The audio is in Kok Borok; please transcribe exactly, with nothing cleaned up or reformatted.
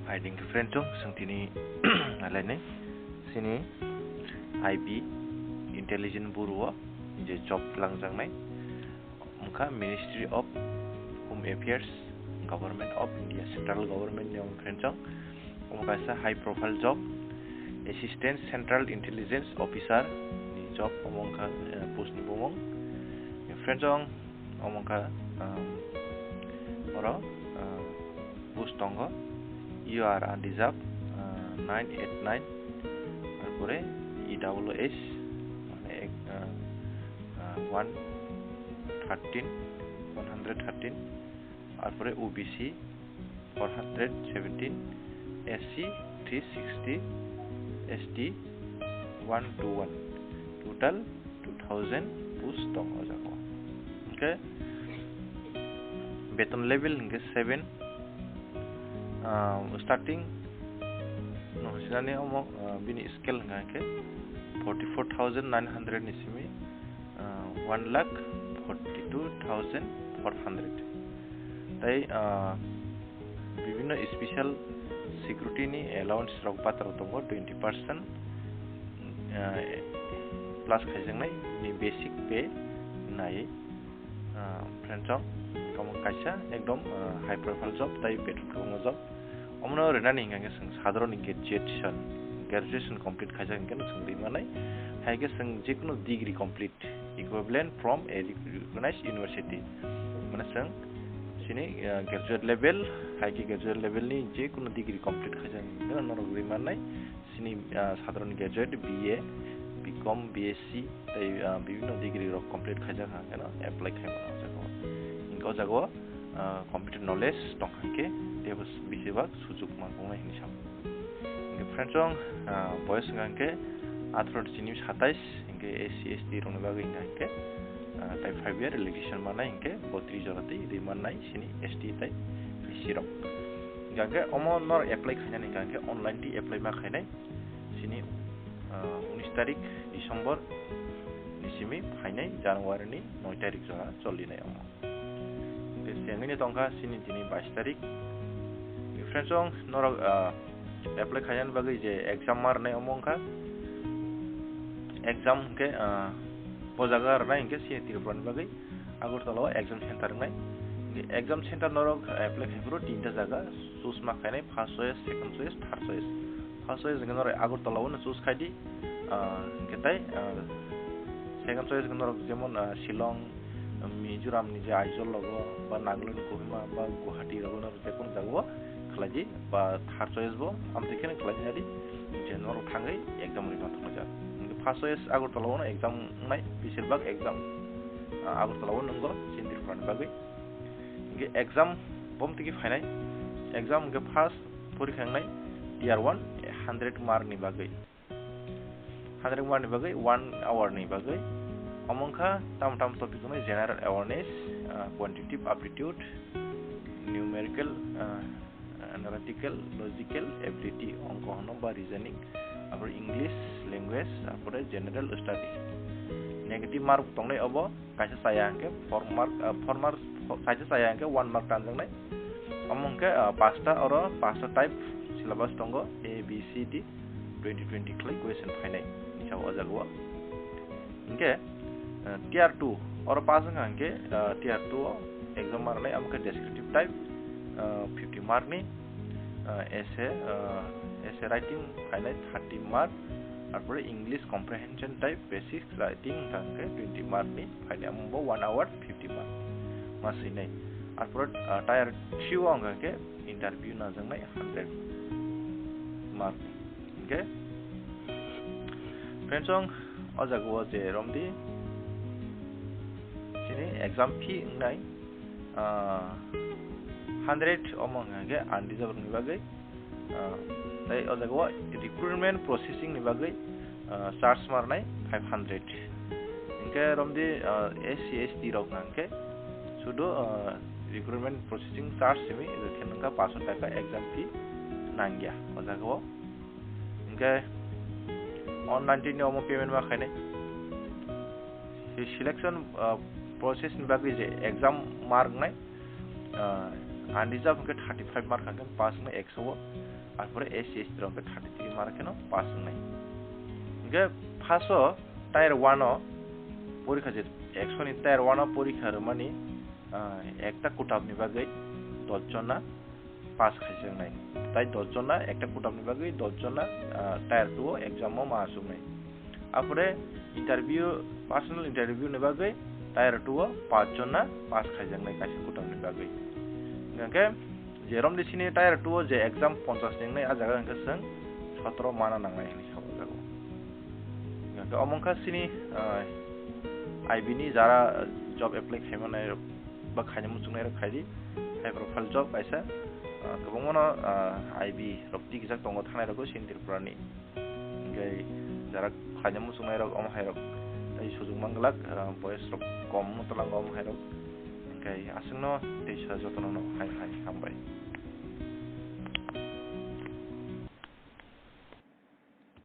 Hai, thank you, friend chong, sangtini alaini sini I B Intelligence Bureau o je job langjaknai, wngkha Ministry of Home Affairs, Government of India, Central Government ni, friend chong. Omo kaisa high profile job, Assistant Central Intelligence Officer ni job, omo wngkha, eh, post ni bumung. Friend chong, omo wngkha, um, oro, uh, post tongo, U R unreserved, uh, nine eight nine, tarpore E double S, mane ek, uh, uh, one thirteen, one hundred thirteen, tarpore O B C four hundred seventeen, S C three sixty, S T one two one, total two thousand post tongo o jaga o. Hingke beton level hingke seven, ah, starting no sinani omo, ah, bini scale hingka hingke forty four thousand nine hundred ni simi, ah, one lakh forty two thousand four hundred. Tai, ah, bibhinno special security ni allowance rok batharo tongo twenty percent, ah, plus khaijaknai ni basic pay nai, ah, friend chong, omo kaisa ekdom, ah, high profile job tai beton kwbangma job. Omono rinani hingka khe chwng sadharoni graduation, graduation complete khaijak hingke no chwng ri manai, hai khe chwng jekunu degree complete equivalent from a recognized university. Mane chwng chini, ah, graduate level, hai khe graduate level ni jekunu degree complete khaijak hingke no norok ri manai. Chini, ah, sadharoni graduate B A, B Com, B S C, tei, ah, bibhinno degree rok complete khaijak hingke no apply khai mano o jaga o. Hingke o jaga o, ah, computer knowledge tong hingke tebo bisibak sujuk manjaknai hinui samo. Hingke friend chong, ah, boyos hingka hingke atharo ni simi satais, hingke S C S T rokni bagwi hingka hingke, ah, tai five year relaxation manai hingke bo tris jora tei ri mannai sini S T tai S C rok. Hingka hingke omo nor apply khainani hingka hingke online tei apply ma khainai sini, ah, unis tarik December ni simi phainai January ni noi tarik jora cholinai omo. Hingke sengini tongkha sini tini bais tarik. Friends, chong norok, ah, apply khainani bagwi je exam ma rwnai omo wngkha. Exam hingke, ah, bo jaga rwnai hingke sini Tripura ni bagwi Agartala o exam center wngnai. Hingke exam center norok apply khai phuru tinta jaga choose ma khainai, first choice, second choice, third choice. First choice hingke norok Agartala o no choose khai di, ah, hingke tai, ah, second choice hingke norok jemon, ah, Shillong, Mizoram ni je Aizawl rogo, ba Nagaland Kohima, ba Guwahati rogo no je kunu jaga o khlai di, ba third choice bo amtwi kheno khlai di, je norok thangwi exam rwi ma thanglaijak. Hingke first choice Agartala o no exam wngnai, besir bak exam, ah, Agartala o no wngo, chini Tripura ni bagwi. Hingke exam bo amtwi khe phainai, exam hingke first porikha wngnai tier one, hundred mark ni bagwi. Hundred mark ni bagwi one hour ni bagwi. Omo wngkha tam tam topic wngnai general awareness, ah, quantitative aptitude, numerical, ah, analytical, logical ability, ongkho hwnwi ba reasoning, apore English language, apore general study. Negative mark tongnai obo kaisa chaya hwnkhe four mark, ah, four mark, kaisa chaya hwnkhe one mark tanjaknai. Omo hwnkhe, ah, pasta oro pasta type syllabus tongo, A, B, C, D. Twenty twenty khlai question phainai ni sabo o jaga o. Hingke, eh, tier two, oro pass wngkha hingke, eh, tier two o exam ma rwnai, amo khe descriptive type, eh, fifty mark ni, eh, essay, eh, essay writing phainai thirty mark, arpore English comprehension type basic writing wngkha hingke twenty mark ni phainai, amo bo one hour fifty mark ma swinai. Arpore, eh, tier three o wngkha hingke interview najaknai hundred mark ni. Hingke, friends, chong o jaga o je romdi chini exam fee wngnai, ah, hundred omo hwnka hingke unreserved ni bagwi, ah, tei o jaga o recruitment processing ni bagwi, ah, charge ma rwnai five hundred. Hingke romdi, ah, S C S T rok hingke sudu, ah, recruitment processing charge simi khe nungkha paanch sho taka exam fee nangya o jaga o. Hingke online tini omo payment ma khainai. Selection, ah, process ni bagwi je exam mark nai, ah, unreserved hingke thirty five mark hingke pass wngnai ekso o. Arpore S C S T rok hwnkhe thirty three mark kheno pass wngnai. Hwnkhe first o tier one o porikha je ekso ni tier one o porikha rwmani, ah, ekta kutab ni bagwi dos jona pass khaijaknai. Tai dos jona ekta kutab ni bagwi dos jona, ah, tier two o exam o ma achuknai. Apore interview, personal interview ni bagwi tier two o pass jona pass khaijaknai kaisa kutab ni bagwi. Hwnkhe je romni sini tier two o je exam ponchas ni wngnai, a jaga hwnkhe chwng sotro mana nangnai hinwi sajago. Hwnkhe omo wngkha sini, ah, I B ni jara job apply khaimanai rok ba khaina muchungnai rok khaidi, high profile job kaisa, ah, kwbangmano, ah, I B rok tikjak tongo thangnai rok sini Tripura ni. Hwnkhe jara khlaina muchungnai rok omo hai rok tei sujuk manglak, ah, boyes rok kom wngtlang omo hai rok. Hwnkhe aswkno teisa jotono no hai hai hambai.